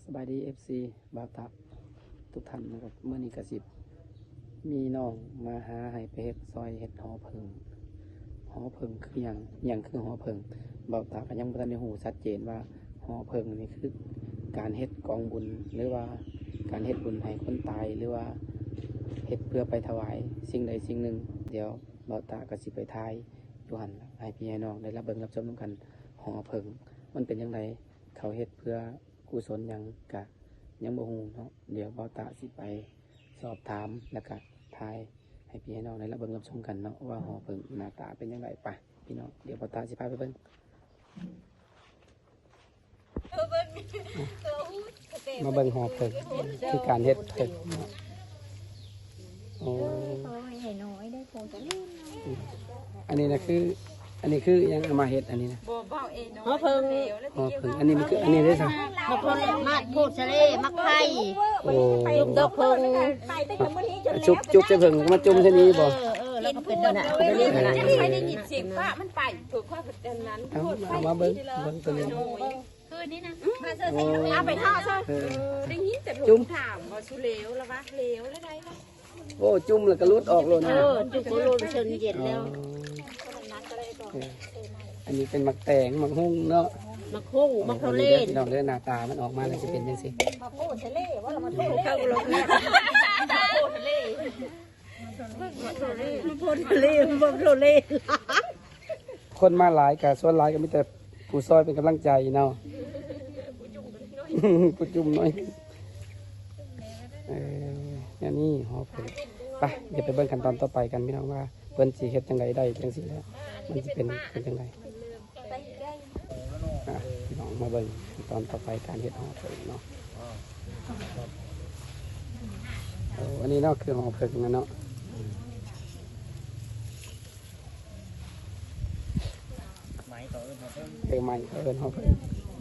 ສະບາຍດີ ເອັຟຊີ ບ່າວຕາ ທຸກທ່ານນະຄັບ. ມື້ນີ້ກະຊິມີນ້ອງມາຫາໃຫ້ໄປເຮັດ ຊ່ອຍເຮັດຫໍເຜິ້ງ. ຫໍເຜິ້ງຄືຫຍັງ? ຫຍັງຄືຫໍເຜິ້ງ? ບ່າວຕາກະຍັງບໍ່ທັນໄດ້ຮູ້ຊັດເຈນວ່າຫໍເຜິ້ງນີ້ຄືການເຮັດກອງບຸນ ຫຼືວ່າການເຮັດບຸນໃຫ້ຄົນຕາຍ ຫຼືວ່າເຮັດເພື່ອໄປຖວາຍສິ່ງໃດສິ່ງໜຶ່ງ. ດຽວບ່າວຕາກະຊິໄປຖ່າຍຢູ່ຫັ້ນ ໃຫ້ພີ່ໃຫ້ນ້ອງໄດ້ຮັບເບິ່ງຮັບຊົມນຳກັນ. ຫໍເຜິ້ງມັນເປັນຈັ່ງໃດ? ເຂົາເຮັດເພື່ອ ກຸສົນຫຍັງກະຍັງບໍ່ຮູ້ເນາະ. ດຽວບ່າວຕາຊິໄປສອບຖາມ ແລ້ວກະຖ່າຍໃຫ້ພີ່ໃຫ້ນ້ອງໄດ້ຮັບເບິ່ງຮັບຊົມກັນເນາະ ວ່າຫໍເຜິ້ງໜ້າຕາເປັນຈັ່ງໃດ. ໄປ ພີ່ນ້ອງ ດຽວບ່າວຕາຊິພາໄປເບິ່ງ. ມາເບິ່ງຫໍເຜິ້ງ ຄືການເຮັດເຜິ້ງເນາະ. ໂອ້ ເອີ ເຂົາເອົາໃຫ້ນ້ອຍໄດ້ ໂພຈະເລີນເນາະ. ອັນນີ້ນະຄື ອັນນີ້ຄືຫຍັງເອົາມາເຮັດອັນນີ້ນະ? ບໍ່ ເບົາເອນ້ອຍ ຫໍເຜິ້ງ ຫໍເຜິ້ງ. ອັນນີ້ມັນຄື ອັນນີ້ເດ້ຊະ? ໝາກໂພເລ ໝາກໂພຊະເລ ໝາກໄຜ່. ໂອ້ ຈຸບດອກເຜິ້ງ ຈຸບ ຈຸບໃສ່ເຜິ້ງ ແລ້ວກໍມາຈຸ່ມໃສ່ນີ້ບໍ? ເອີ ເອີ ແລ້ວກໍເປັນອັນນັ້ນ ເປັນອັນນີ້ນະ. ເອີ ຂ້ອຍໄດ້ຍິນສຽງຟ້າມັນໄປ ເພິ່ນຂ້ອຍເປັນອັນນັ້ນ. ເອົາ ເອົາມາເບິ່ງ ເບິ່ງຕົວນີ້. ຄືນີ້ນະ ອືມ ມາເຊີ ໂອ້ ເອົາໄປທາດຊະ. ເອີ ໄດ້ຍິນແຕ່ເພິ່ນ ຈຸ່ມ ຖາມວ່າສຸເລວລະວະ ເລວລະໃດວະ. ໂອ້ ຈຸ່ມແລ້ວກໍຫຼຸດອອກໂລດນະ. ເອີ ຈຸ່ມກໍໂລດ ເຊີນເຢັນແລ້ວ. ອໍ ເອີ ອັນນີ້ເປັນໝາກແຕງ ໝາກຮຸ່ງເນາະ ໝາກຮຸ່ງ ໝາກໂທເລນ. ພີ່ນ້ອງເດີ ໜ້າຕາມັນອອກມາແລ້ວຊິເປັນຈັ່ງຊີ້. ໝາກໂພທະເລ ວ່າລະ ໝາກໂພທະເລ ໝາກໂພທະເລ ໝາກໂພທະເລ ໝາກໂພທະເລ. ຄົນມາຫຼາຍກະ ສ່ວນຫຼາຍກະມີແຕ່ຜູ້ຊ່ອຍເປັນກຳລັງໃຈເນາະ ຜູ້ຈຸ່ມໜ້ອຍ. ເອີ ແນວນີ້ ຫໍເຜິ້ງ. ໄປ ດຽວໄປເບິ່ງຂັ້ນຕອນຕໍ່ໄປກັນ ພີ່ນ້ອງ ວ່າເພິ່ນຊິເຮັດຈັ່ງໃດໄດ້ຈັ່ງຊີ້ແລ້ວ ມັນຊິເປັນ ເປັນຈັ່ງໃດ. ອ່ະ ພີ່ນ້ອງມາເບິ່ງຂັ້ນຕອນຕໍ່ໄປການເຮັດຫໍເຜິ້ງເນາະ. ໂອ້ ອັນນີ້ເນາະ ຄືຫໍເຜິ້ງນະເນາະ. ໄມ້ເຂົາເອີ້ນຫໍເຜິ້ງ ເອີ ໄມ້ເຂົາເອີ້ນຫໍເຜິ້ງ.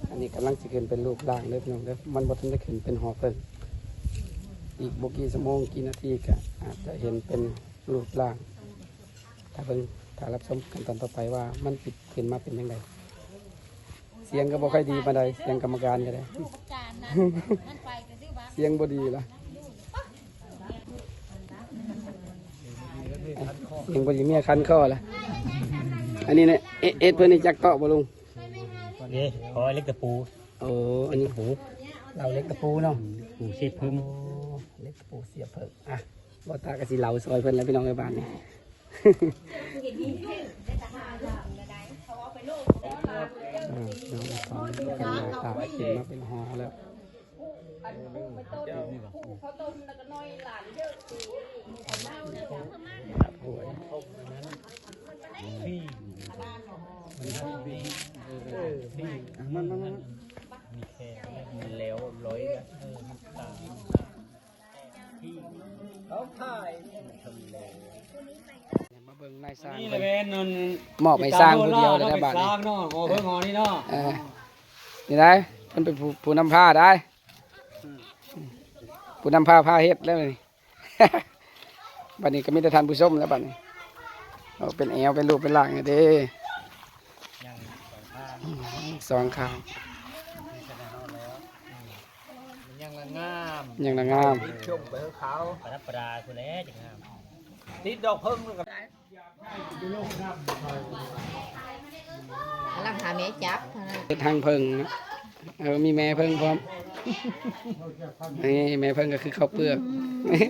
ອັນນີ້ກຳລັງຊິຂຶ້ນເປັນຮູບຮ່າງເດີ ພີ່ນ້ອງເດີ ມັນບໍ່ທັນໄດ້ຂຶ້ນເປັນຫໍເຜິ້ງ. ອີກບໍ່ກີ່ຊົ່ວໂມງ ກີ່ນາທີກະອາດຈະເຫັນເປັນຮູບຮ່າງ. ຖ້າເບິ່ງ ຖ້າຮັບຊົມຂັ້ນຕອນຕໍ່ໄປວ່າມັນຊິຂຶ້ນມາເປັນຈັ່ງໃດ. ສຽງກໍບໍ່ຄ່ອຍດີປານໃດ ສຽງກຳມະການກໍໄດ້ ສຽງບໍ່ດີລະ ສຽງບໍ່ດີ ເມຍຄັນຄໍລະ. ອັນນີ້ນະ ເອ ເຮັດເພິ່ນນີ້ຈັກເຕາະບໍ່ລຸງ? ເດ້ ຂໍເຫຼັກຕະປູ. ໂອ້ ອັນນີ້ ຕະປູ ເລົາເຫຼັກຕະປູເນາະ ປູສຽບເຜິ້ງ. ໂອ້ ເຫຼັກຕະປູສຽບເຜິ້ງ. ອ່ະ ບ່າວຕາກໍຊິເລົາຊ່ອຍເພິ່ນແລ້ວ ພີ່ນ້ອງເອີຍ ບາດນີ້. ອ່າ ນ້ອງສອນກັນມາຕາກຂຶ້ນມາເປັນຫໍແລ້ວ. ມາເບິ່ງນາຍຊ່າງເພິ່ນ ມອບໃຫ້ຊ່າງຜູ້ດຽວເລີຍນະບາດນີ້. ເອີ ນີ້ໄດ໋ ເພິ່ນເປັນຜູ້ ຜູ້ນຳພາໄດ໋ ຜູ້ນຳພາ ພາເຮັດແລ້ວນີ້. ບັດນີ້ກໍມີແຕ່ທ່ານຜູ້ຊົມແລ້ວບັດນີ້. ເອົາເປັນແອວ ເປັນຮູບເປັນຮ່າງເດ້ ສອງຂ້າງ ມັນຍັງລະງາມ ຍັງລະງາມ ຊົມໄປເຂົາ ປະດັບປະດາພຸ້ນແຫຼະຈັ່ງງາມ ຕິດດອກເຜິ້ງ. ກຳລັງຫາແມ່ຈັບ ເຮັດຮັງເຜິ້ງນະ. ເອີ ມີແມ່ເຜິ້ງພ້ອມ ນີ້ແມ່ເຜິ້ງກໍຄືເຂົ້າເປືອກ.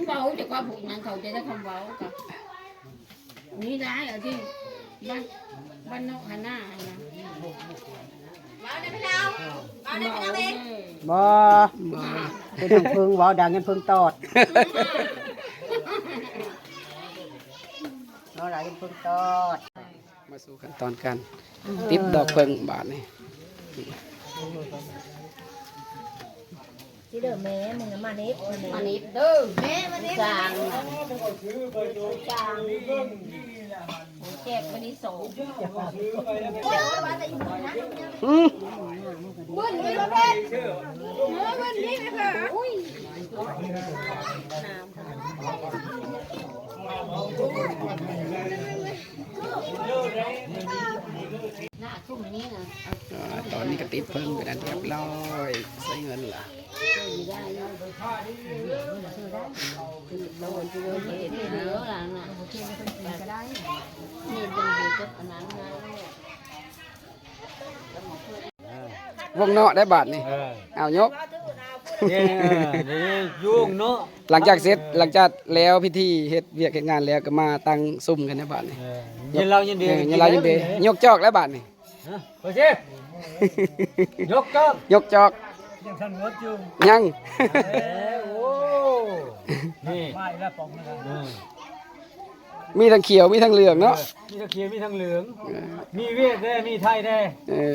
ເວົ້າແຕ່ຄວາມຜູ້ຫຍັງ ເຂົາຈະໄດ້ຄຳເວົ້າກະມີຫຼາຍ ເອົາທີ່ບ້ານ ບ້ານນອກຫັ້ນນາ ເວົ້າໄດ້ໄປເລົ່າ ເວົ້າໄດ້ໄປເອົາເອງ. ບໍ່ ບໍ່ ເປັນເຜິ້ງເວົ້າດັງ ເປັນເຜິ້ງຕອດ ເວົ້າຫຼາຍ ເປັນເຜິ້ງຕອດ. ມາສູ່ຂັ້ນຕອນການ ອືມ ຕິດດອກເຜິ້ງບາດນີ້. ຊິເດີແມ່ ມຶງມາເນັບ ມາເນັບເດີ ແມ່ມາເນັບ ຊ່າງ ຊ່າງ ໂອ້ ແຈກມື້ນີ້ສອງ ອືມ ເບິ່ງຢູ່ແລ້ວແພດ ເບິ່ງນີ້ແມ່ນຫາ ອຸ້ຍ ໜ້າຊຸ່ມນີ້ນະ ອ່າ ຕອນນີ້ກໍຕິດເພິ່ງໄປນັ້ນຮຽບຮ້ອຍ ໃສ່ເງິນລະ. ວົງເນາະໄດ້ບາດນີ້. ເອີ ເອົາຍົກ ເອີ ຍົກເນາະ. ຫຼັງຈາກເສັດ ເອີ ຫຼັງຈາກແລ້ວພິທີເຮັດວຽກເຮັດງານແລ້ວ ກໍມາຕັ້ງຊຸມກັນໃນບາດນີ້. ເອີ ເຢັນເຫຼົ້າເຢັນເບ ເອີ ເຢັນເຫຼົ້າເຢັນເບ ເຢັນເຫຼົ້າ ຍົກຈອກແລ້ວບາດນີ້. ຮະ ໄປຊິ ຍົກຈອກ ຍົກຈອກ ຍັງທັນໝົດຢູ່ ຍັງ. ເອີ ໂອ້ ນີ້ ມາອີກແລ້ວປອງນີ້ນະ. ເອີ ມີທັງຂຽວມີທັງເຫຼືອງເນາະ. ເອີ ມີທັງຂຽວມີທັງເຫຼືອງ. ເອີ ມີຫວຽດແດ່ ມີໄທແດ່. ເອີ